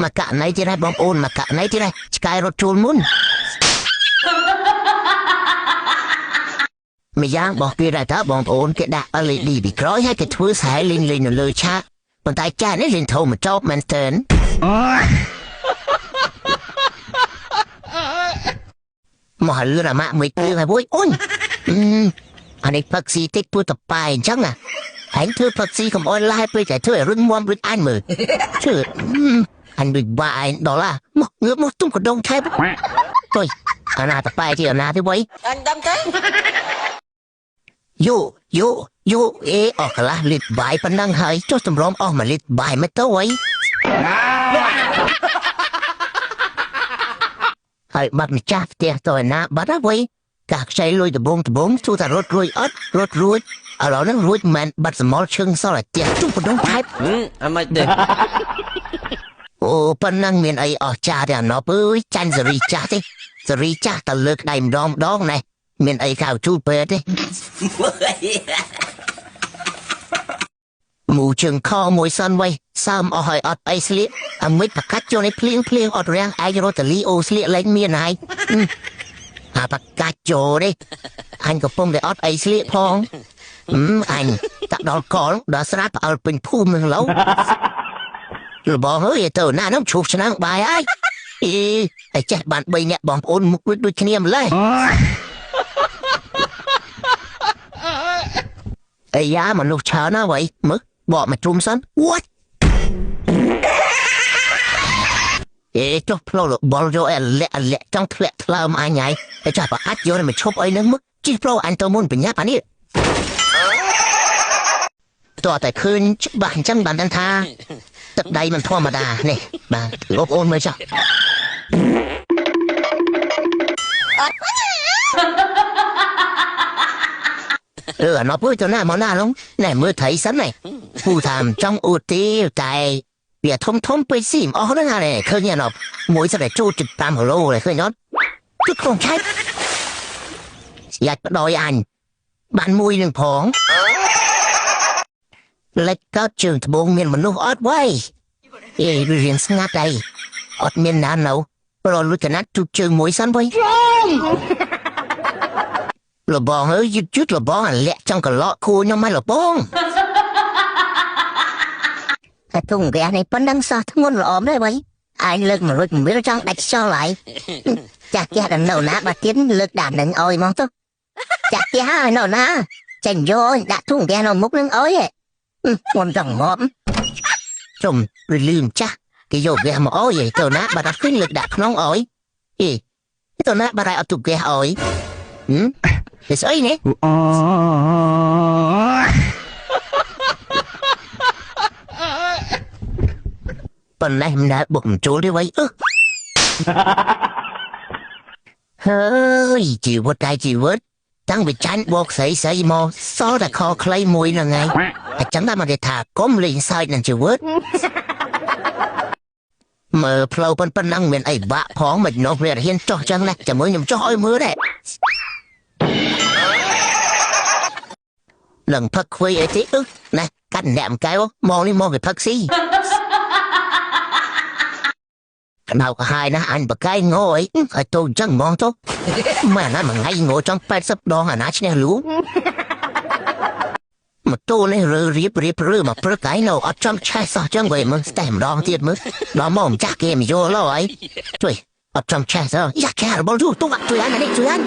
មកករណីទៀតហើយបងប្អូនមកករណីទៀតហើយឆ្កែរត់ជួលមុនម្យ៉ាងរបស់គេដែរតើបងប្អូនគេដាក់ LED ពីក្រោយហើយគេធ្វើខ្សែលេងលេងនៅលើឆាកប៉ុន្តែចាស់នេះលេងធំមកចប់មែនទែនមកលឿនអាម៉ាក់មួយគ្រឿងហើយមួយអូនអានេះផឹកស៊ីតិចពួតតប៉ែអញ្ចឹងណាឯងធ្វើផឹកស៊ីកុំអោយឡាយពេកតែធ្វើឲ្យរឹងមាំដូចអញមើលជឿអញដូចបាឯងដល់ឡាមកងើបមកទុំកដងឆែបទុយអាណាតប៉ែជាអាណាទេវ៉ៃ អញដឹងទេ យូយូយូអេអស់កន្លះលីត្របាយប៉ុណ្ណឹងហើយចុះសម្រមអស់1លីត្របាយមិនទៅអីហើយបាត់ម្ចាស់ផ្ទះទៅឯណាបាត់ហើយវ៉ៃកាខ្ចីលុយដបងដបងទូតែរត់រួចអត់រត់រួចឥឡូវហ្នឹងរួចមិនបាត់សមល់ឈឹងសល់តែផ្ទះជុំកដងឆែប អាម៉េចទេ អូប៉ុណ្ណឹងមានអីអស់ចាស់ទេអាណប់អើយចាញ់សេរីចាស់ទេសេរីចាស់តលើកដៃម្ដងម្ដងណែមានអីកៅជូលពេទ្យទេមូជើងខមួយសិនវ៉ៃសើមអស់ហើយអត់អីស្លៀកអាមិចប្រកាច់ចូលនេះភ្លៀងភ្លៀងអត់រាំងឯងរត់តលីអូស្លៀកលែងមានហើយអាប្រកាច់ចូលនេះអញកំពុងតែអត់អីស្លៀកផងអញតាក់ដល់កលដល់ស្រាតផ្អើលពេញភូមិនឹងឡូវលបងអើយទៅណានោះឈូសឆ្នាំងបាយហើយអីតែចេះបាន3នាក់បងប្អូនមុខដូចគ្នាម្លេះអាយ៉ាមនុស្សច្រើនណាស់វ៉ៃមើលបកមកជុំសិន What អេចុះផ្លូវរបល់យកអលាក់អលាក់ចង់ធ្លាក់ថ្លើមអញហើយតែចាស់ប្រកាច់យកមកឈប់អីនឹងមើលជិះផ្លូវអញទៅមុនបញ្ញាប់អានេះតោះតែឃើញច្បាស់អញ្ចឹងបានដឹងថាទឹកដៃមិនធម្មតានេះបាទបងប្អូនមើលចុះអឺអាណប់ទៅណាមកណាឡងណែមើលថៃសិនណែពូថាចង់អួតទេតែវាធំធំពេកស៊ីអស់ហ្នឹងណាឃើញអាណប់មួយសិតតែចូល75គីឡូឃើញអត់គឺក្នុងឆែកយ៉ាច់បដ ாய் អញបានមួយនឹងផងលេចកើតជើងត្បូងមានមនុស្សអត់វ៉ៃអេវារៀងស្ងាត់ហើយអត់មានណានៅប្រលុចកណាត់ជូតជើងមួយសិនវ៉ៃលបងអើយយឺតយឺតលបងអាលាក់ចង់កឡក់គូខ្ញុំមកលបងតែទុំគេនេះប៉ុណ្ណឹងសោះធ្ងន់ល្អម្ល៉េះវ៉ៃឯងលើកមករួចមិនចង់ដាច់ខ្យល់ហើយចាស់ផ្ទះដល់នៅណាបើទៀតលើកដាក់នឹងអុយមកទៅចាស់ផ្ទះហើយនៅណាចេញយកដាក់ទុំគេនៅមុខនឹងអុយមុនចង់ងាប់ជុំវាលឿនចាស់គេយកគេមកអុយទៅណាបើអត់ឃើញលើកដាក់ក្នុងអុយអីទៅណាបើអត់ទុកគេអុយហឹមនេះស្អីនេះប៉ុណ្ណេះមិនដែលបុកមិនចូលទេវ៉ៃអឺហើយជីវិតតែជីវិតតាំងពីចាញ់បោកស្រីស្រីមកសល់តែខខ្លីមួយហ្នឹងឯងអញ្ចឹងតែមកគេថាកុំលេងសើចនឹងជីវិតមើលផ្លូវប៉ុណ្ណឹងមានអីបាក់ផងមិននោះវាហ៊ានចុះចឹងណាចាំមើលខ្ញុំចុះឲ្យមើលដែរនឹងផឹកខ្វៃអីទេអឺណាកាត់អ្នកមួយកែវមកនេះមកគេផឹកស៊ីក្តៅក្រហាយណាស់អញបកែងអីឲ្យទៅចឹងហ្មងទៅម៉ែណាមួយថ្ងៃងចង់80ដងអាណាឈ្នះលូម៉ូតូនេះរើរៀបរៀបរើមកព្រឹកឯនៅអត់ចំឆេះសោះចឹងវិញមើលស្ទះម្ដងទៀតមើលដល់មកម្ចាស់គេមិនយល់ឡើយជួយអត់ចំឆេះសោះយ៉ាកែរបល់ទូទុកជួយអាននេះជួយអាន